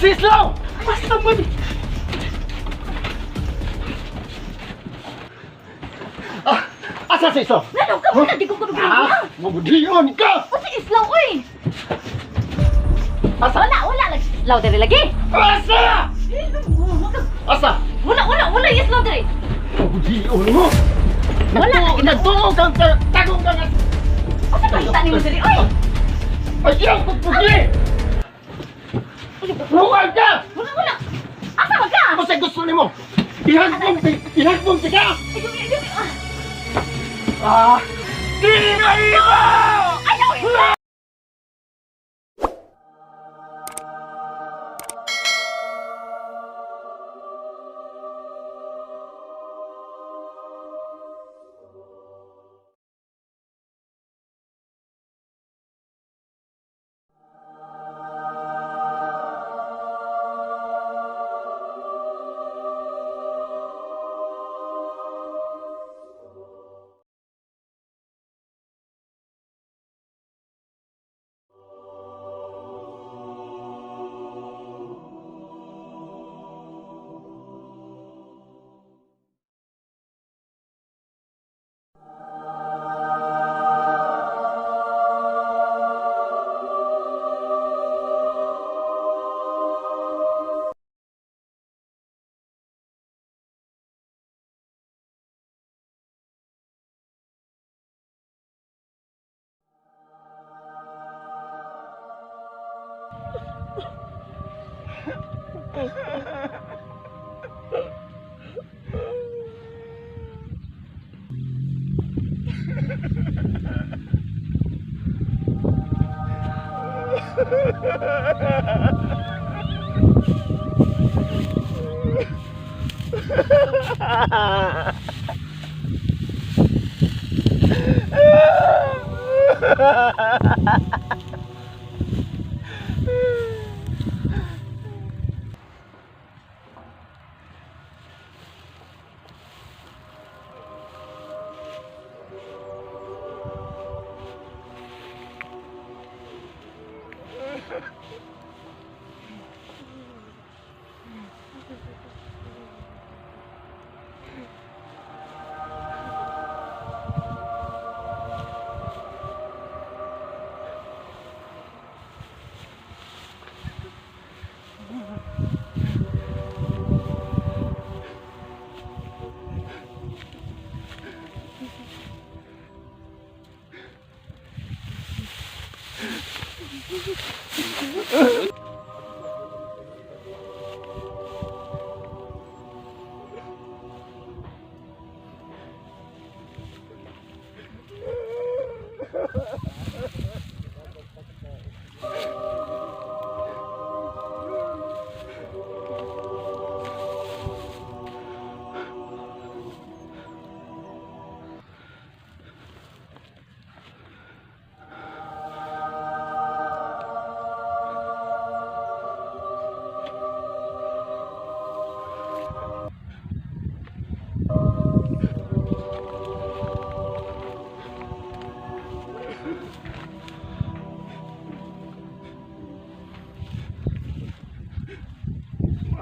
Si Islaw! Asa man? Ah, asa si Islaw? Ngano ka wala di ko kuno. Ah, mabudion ka! O si Islaw oy. Asa? Wala wala lagi Islaw diri lagi. Asa! Asa? Wala wala wala Islaw diri. Mabudion mo! Wala lagi. Nagtuo kang tagong kang Asa kahita nimo diri oy? Ay, iyang pagpugi! Luwag ka! Wala wala. Asa man ka? Ako sa gusto nimo! Ihagbong tika! Ayaw, ayaw, ayaw. Ah! Dili na iba! Ayaw, Islaw!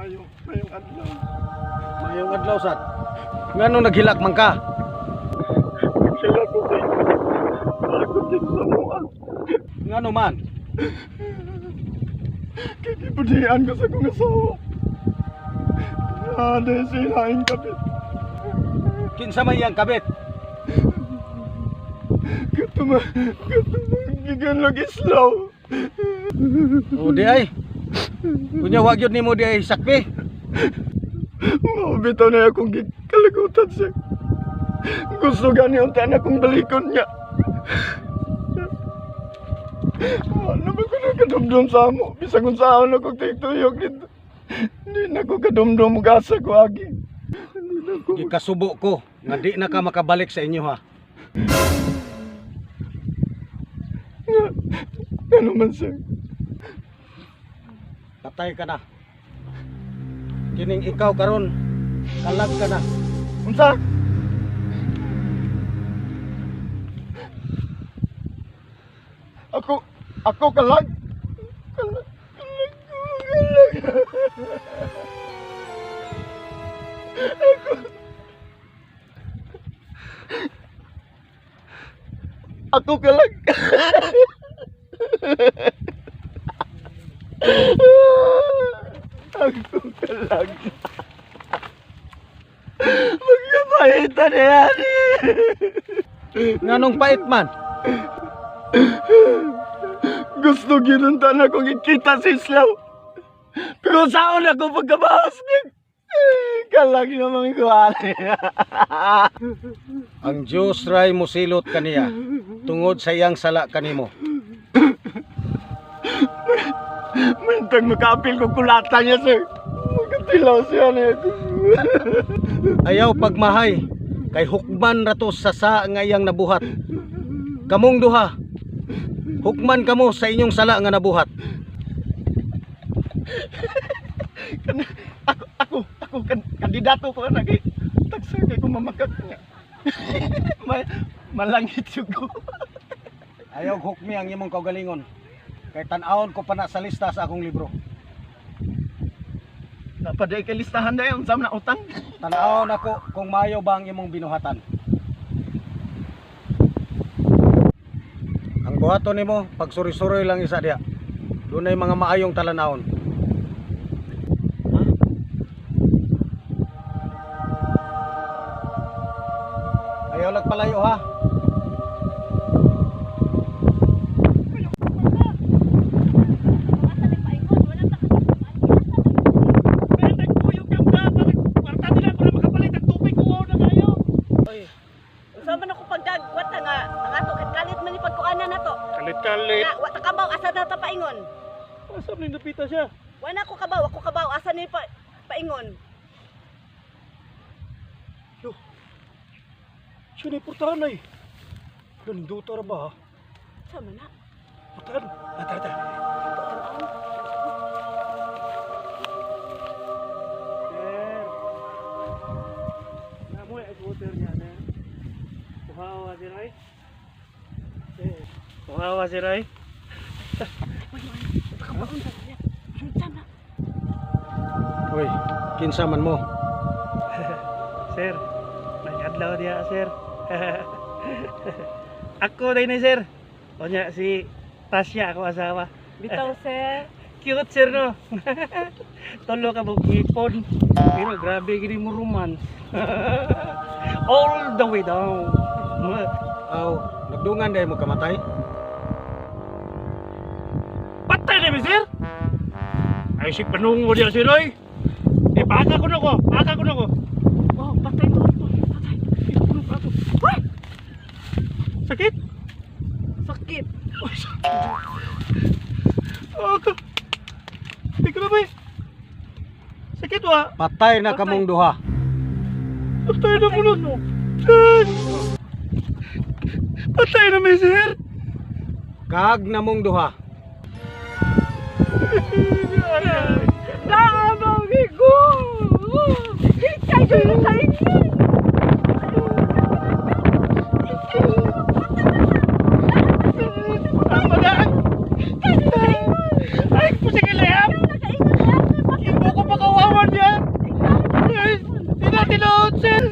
Mayong, mayong adlaw. Mayong adlaw sad. Ngano naghilak man ka? Sila ko kay Ako din sa mua. Ngano man? Kay gibudian ko sa kong asawa. Ade sila ang kapit. Kinsa man iyang kabit? Katuma, katuma, gigan lang islaw. O di ay. Kunya wa gyud nimo di ay sakpi. Mao bitaw na akong gikalagutan siya. Gusto gani ang tanan akong balikon niya. Ano ba ko nakadumdum sa amo? Bisag kung saan ako tigtuyok dito. Hindi na ko kadumdum gasa ko agi. Hindi na ko. Gikasubo ko nga di na ka makabalik sa inyo ha. Nga, ano man siya. Patay ka na. Kining ikaw karon kalag ka na. Unsa? Ako, ako kalag. Kalag, kalag ko, kalag. Ako ka lang. Ako ka lang. Magkapahitan na yan eh. Nganong pait man? Gusto ginuntan akong ikita si Islaw. Pero saan ako pagkabahas niya? Kalag naman ko, ali. Ang Dios ray mosilot kaniya tungod sa iyang sala kanimo. Mintang makaapil ko kulata niya, sir. Magkatilaw siya niya. Ayaw pagmahay kay hukman ra to sa sa nga iyang nabuhat. Kamong duha, hukman kamo sa inyong sala nga nabuhat. Ako, kandidato ko na kay tagsa kay kumamakak niya. Malangit yun ko. Ayaw hukmi ang imong kaugalingon kay tan-awon ko pa na sa lista sa akong libro. Napaday kay listahan na yun, saan na utang? Tan-awon ako kung maayo ba ang imong binuhatan. Ang buhaton nimo pagsuri-suroy lang isa diha. Dunay mga maayong talanawon. Ayaw lang palayo ha. Unsa man ako pagdagwat nga ang ato kat kalit man ni pagkuanan nato. Kalit-kalit. Na wa ta kabaw asa na ta paingon. Asa man napita siya? Wa na ko kabaw, ako kabaw asa ni pa, paingon. Siya na portahan ay. Ganduta ra ba ha? Sa man na? Portahan. Ah, tara, tara. Sir. Namoy ay water niya, sir. Kuhawa si Roy. Sir. Kuhawa si Roy. Unsa na? Hoy, kinsa man mo? Sir, nag-adlaw diya, sir. Ako din ni sir. O niya, si Tasya, ako asawa. Bitaw sir. Cute sir no. Tulo ka mo ipon. Pero grabe gini mo romance. All the way down. Aw, nagdungan dahil mo kamatay? Patay na mi sir. Ay si panungo diya sir oy. Eh baka ko na ko, baka ko na ko. Oh, patay to. Patay. Hoy, Sakit. sakit. Ako. Di ko na ba eh. Sakit wa. Patay na kamong duha. Patay na mo na. Sir. Patay na mi sir. Kag namong duha. Naamang ko. Hikay jud sa inyo. Tama na. Ay, pusikilem. Ibo ko pakawawan niya. Ay, tinatilood, sir.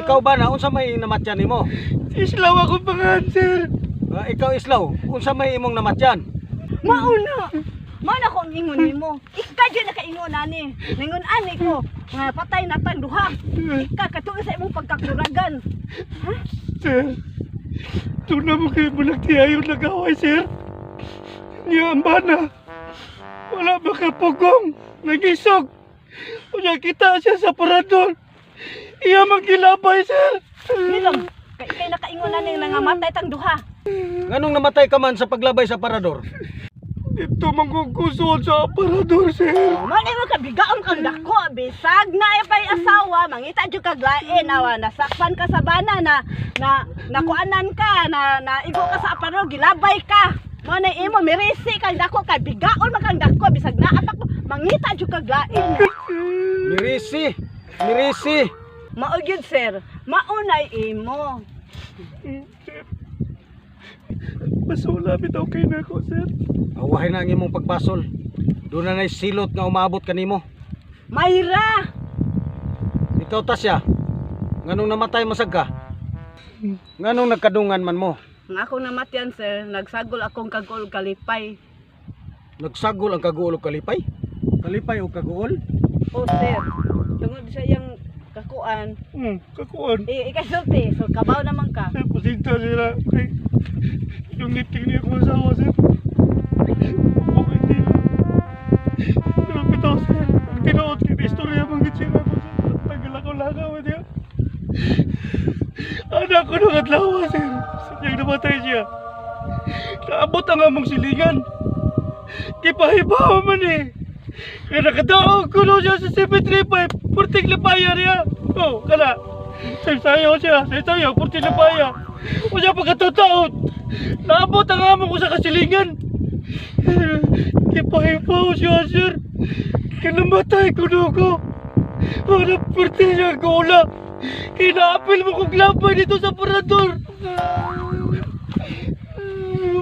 Ikaw ba na unsa may namatyan nimo? Islaw ako pangan, sir. Ah, ikaw Islaw, unsa may imong namatyan? Mauna. Mauna ko ang ingon nimo. Ika jud nakaingon ani. Ningon ani ko nga patay na tang duha. Ika katuo sa imong pagkakuragan. Sir, doon na mo kayo bulagtiya yung nag-away, sir. Niya ang bana. Wala makapugong. Nagisog. Unya kita siya sa parador. Iya magkilabay, sir. Nilong, kay ikay nakaingon ani nga matay tang duha. Nganong namatay ka man sa paglabay sa parador? Dito mangkukusod sa aparador, sir. Mao mo kabigaon kang dako bisag na pay asawa mangita jud kag lain awa nasakpan ka sa bana na na nakuanan ka na naigo ka sa aparo gilabay ka. Mao na imo mirisi kang dako kay bigaon man kang dako bisag naa pa ko mangita jud kag lain. Mirisi, mirisi. Mao gyud sir, mao nay imo. Sir, masula bitaw kay nako, sir. Awahin na ang imong pagbasol. Doon na silot nga umaabot kanimo. Mayra! Ikaw Tasya, nganong namatay masag ka? Nganong nagkadungan man mo? Ang akong namatyan, sir, nagsagol akong kagol kalipay. Nagsagol ang kaguol og kalipay? Kalipay o kaguol? Oh, sir. Tungod sa iyang kakuan, Kakuan. eh, ikasulti, so kabaw naman ka. Sir, pasensya sila. Kay, yung niting niya akong asawa, sir. Okay, hindi lang. Pero bitaw, sir. Ang tinuod kay istorya man gid sila ko, sir. Tagal ako lakaw niya. Anak ko nung adlaw, sir. Sadyang namatay siya. Naabot ang among silingan. Gipahibaw man eh. Kaya nakadaog ko no siya sa 735. Purting lapaya niya. Oh, kana. Sayo siya, sayo, purting lapaya. O siya pagkatutaot. Naabot ang amo ko sa kasilingan. Gipahibaw siya, sir. Kaya namatay ko no ko. Wala purting siya gula. Kinaapil mo kong laban dito sa parador.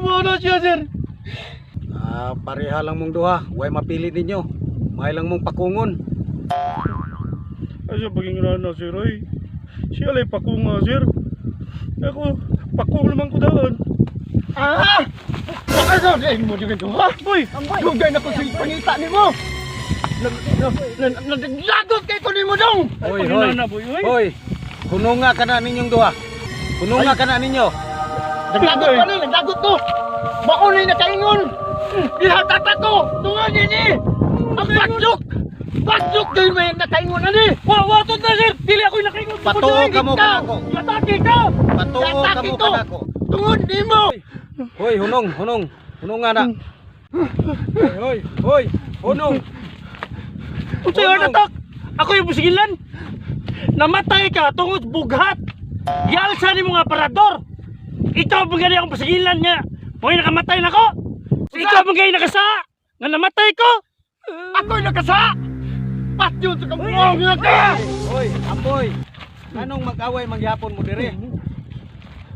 Wala siya, sir. Ah, pareha lang mong duha. Way mapili ninyo. May lang mong pakungon. Ay, siya paging rana, sir, ay. Siya alay pakong nga, sir. Ako, pakong naman ko daan. Ah! Ano di mo dito ha? Boy! Amboy! Dugay na ko sa pangita nimo. Naglagot kay ko nimo dong. Hoy, hoy. Paging boy, oy. Hoy, hununga ka na ninyong duha. Hununga ka na ninyo. Naglagot pa ni, naglagot ko. Maunay na kaingon. Ihatata ko. Tungan nini. Ang bagyok. Bagyok kayo may nakaingon ani. Wa, wa, tod na, sir! Dili ako'y nakaingon. Patuo ka mo kanako. Atake ka! Patuo ka Atake mo ko. kanako. Tungod nimo. Hoy, hunong, hunong. Hununga na. Hoy, hoy, hoy. Hunong. Unsay heart attack? Ako yung busigilan. Namatay ka tungod bughat. Gialsa ni mga aparador. Ikaw ba gani akong pasigilan nga? Mo'y nakamatay na ko. Ikaw ba gani nakasa? Nga namatay ko? Ako'y nakasa. Patyon sa kamuong nga ka. Hoy, amboy. Anong mag-away mangyapon mo dire?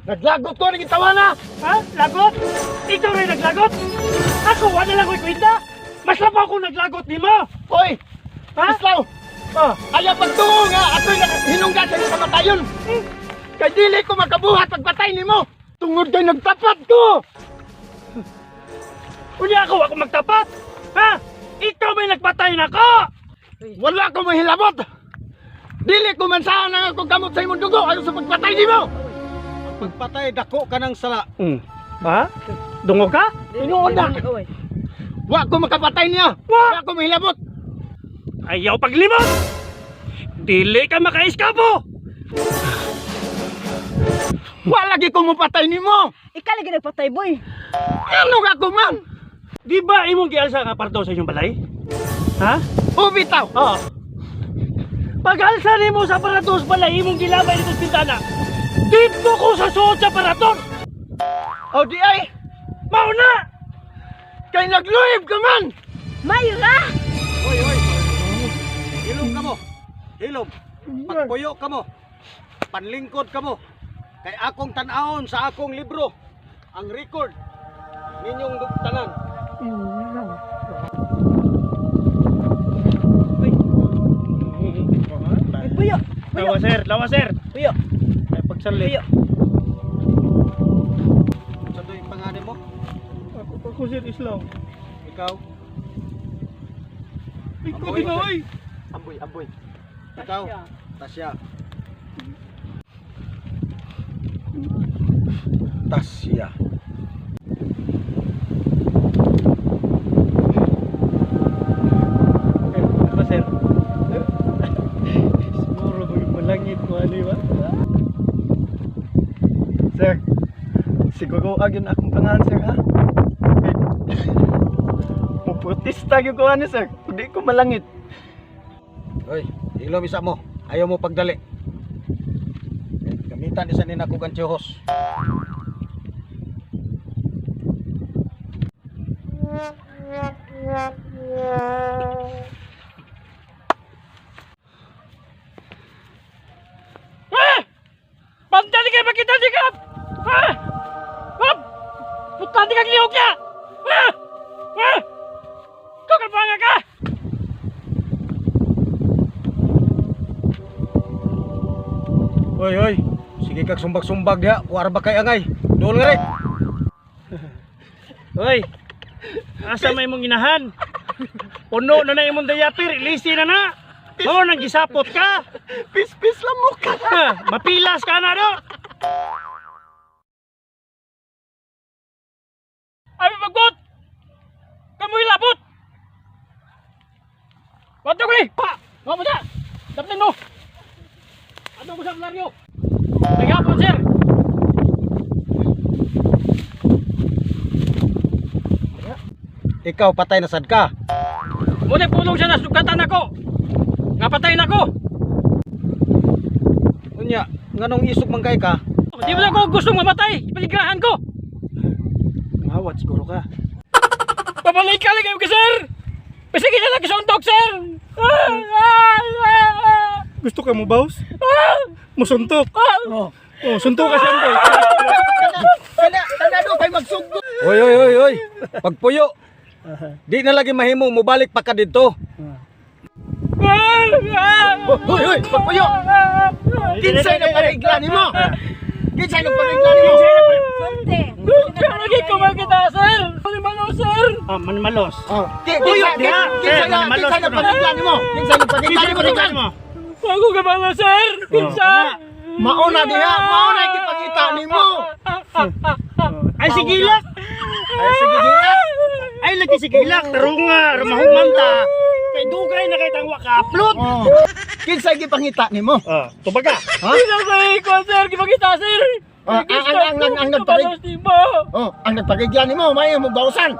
Naglagot ko naging tawa na. Ha? Lagot? Ikaw rin naglagot? Ako, wala lang ko'y kwenta. Mas labaw ako naglagot nimo. Hoy, Ha? Islaw. Oh. Ayaw pagtuo nga ako'y hinungga sa iyong kamatayon. Kay dili ko makabuhat pagpatay nimo. Tungod kay nagtapat ko. Unya ako, ako magtapat. Ha? Ikaw may nagpatay na ko. Wala ko mahilabot. Dili ko man saan ang akong kamot sa imong dugo ayon sa pagpatay nimo. Ang pagpatay dako ka ng sala. Hmm. Ha? Dungo ka? Tinuod na. Oy. Wa ko makapatay niya. Wa! Wa ko mahilabot. Ayaw paglimot! Dili ka makaiskapo! Wa lagi ko mopatay nimo. Ikaw lagi nagpatay, boy. Ano ka ko man? Di ba imong gialsa nga pardo sa inyong balay? Ha? O bitaw. Oo. Pag-alsa nimo sa aparador sa balay, imong gilabay dito sa bintana. Dito ko sa suot sa aparador! O di ay Mao na! kay nagluib ka man. Mayra! Hoy, hoy. Hilom ka mo. Hilom. Pagpuyo ka mo. Panlingkod ka mo. Kay akong tan-awon sa akong libro ang record ninyong tanan. Ay, puyo! Puyo! Lawa sir, lawa sir. Puyo! Ay pagsalit. Puyo! Sa doy pangalan mo? Ako, sir Islaw. Ikaw? Ikaw Amboy. din oy. Amboy, amboy. Ikaw? Tasya. Tasya. Ako sir. Siguro maging malangit mo ano ba? Sir, siguro agyon akong pangalan sir ha. Kay Muprotesta gyud ko ani sir. Di ko malangit. Hoy, hilom isa mo. Ayaw mo pagdali. Gamitan isa ni nako ganchihos. Ah! Pantali kay makita di ka! Ah! Ah! Putante kag lihok niya! Ah! Ah! Kau kan Hoy, hoy. Sige kag sumbag-sumbag diha, kuar ba kay angay? Dool nga rin. Hoy. Asa may mong inahan? Puno na na imong dayapir, ilisi na na. Mao nang gisapot ka. Pis-pis lang mo ka. Ha, mapilas ka na do. Ay, magot! Kamoy labot! Wato ko eh! Pa! Mga mo na! Daplin mo! Ano mo sa laryo? Nagapon, sir! Ikaw patay na sad ka. Muna pulong siya na sugatan ako! Nga patay na ko! Unya, nganong isog man kay ka? Di mo na ako gustong mamatay! Paligrahan ko! Ngawat siguro ka. Pabalik ka lang kayo ka, sir! Pasige na lang kasuntok, sir! Ah, ah, ah, ah, Gusto ka mo, boss? ah, Musuntok. ah. Oh, oh suntok ka siyempre. Kana, kana do kay magsugdo. Hoy, hoy, hoy, hoy. Pagpuyo. Di na lagi mahimo mobalik pa ka didto. Ah, ah, Hoy, hoy, pagpuyo. Kinsay na parigla nimo? Kinsay na parigla nimo? Sulti. Kaya lagi ko makita, sir! Ano man, sir? Ah, manmalos. Oh, kinsay diha. kinsay na Malos kinsay na ko na. parigla nimo? Kinsay na parigla nimo Kinsay dikan? mo? Bago ka ba sir? Kinsa? Mauna diha, mauna gipangita nimo. Ay, sige lang. Ay sige diha. Ay, lagi sige lang. Tarunga, rumahuman ta. Kay dugay na kay tangwa ka upload. Oh. Kinsay gipangita nimo? Ah, tubaga. Ha? Pinasay ko, sir! Gipakita, sir! Ah, ang nagparig- Oh, ang nagparigla nimo may mo bawsan.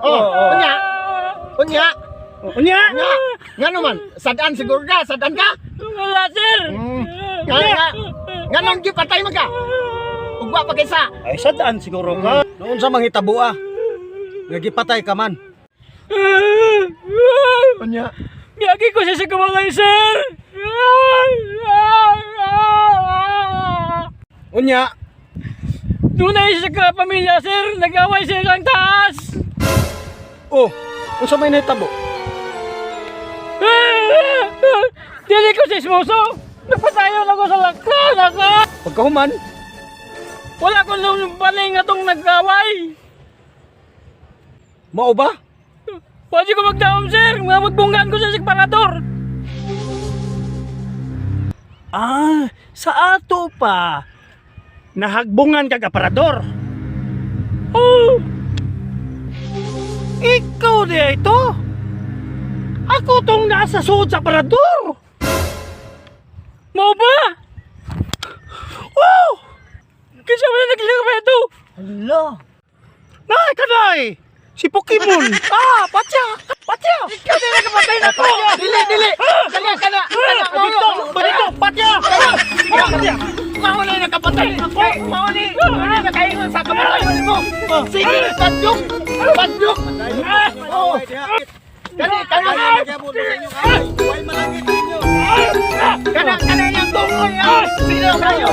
Oh, unya, unya, Unya. unya. Ngano man, sad-an siguro ka, sad-an ka. Wala, sir! Nga nga nganong gipatay man ka? Ugwa pa kaysa. Ay, sadaan siguro ka. Noon sa manghitabo ah. Nga gipatay ka man. Unya. Miyagi ko siya sa kamalay, sir! Unya, Dunay siya sa pamilya, sir! Nag-away siya lang taas! oh, unsa may nahitabo? Dili ko si Smoso! Nagpatayo lang ko sa laksan, ako! Pagkahuman, Wala ko nung baling atong nag-away! mao ba? Pwede ko magdaom, sir! Mga magbunggaan ko sa separador! Ah, sa ato pa. Nahagbungan kag aparador. Oh! Ikaw di ito. Ako tong nasa suod sa aparador. Mau ba? Oh! Kasi wala naglakabay ito! Hala. Nay, kanay! Si Pokemon! Ah, patya! Patya! Ikaw na nakapatay na ko. Dili, dili. Kana, kana. Kana, Dito! Dito! Patya! Patya. Mao na nakapatay. Mao ni. Mao ni nakaingon sa kamatayon nimo. Sige, padyok. Padyok. Oh. Kani, kana. Way malangit ninyo. Kana, kana yung tungoy. Ah. Sino kayo?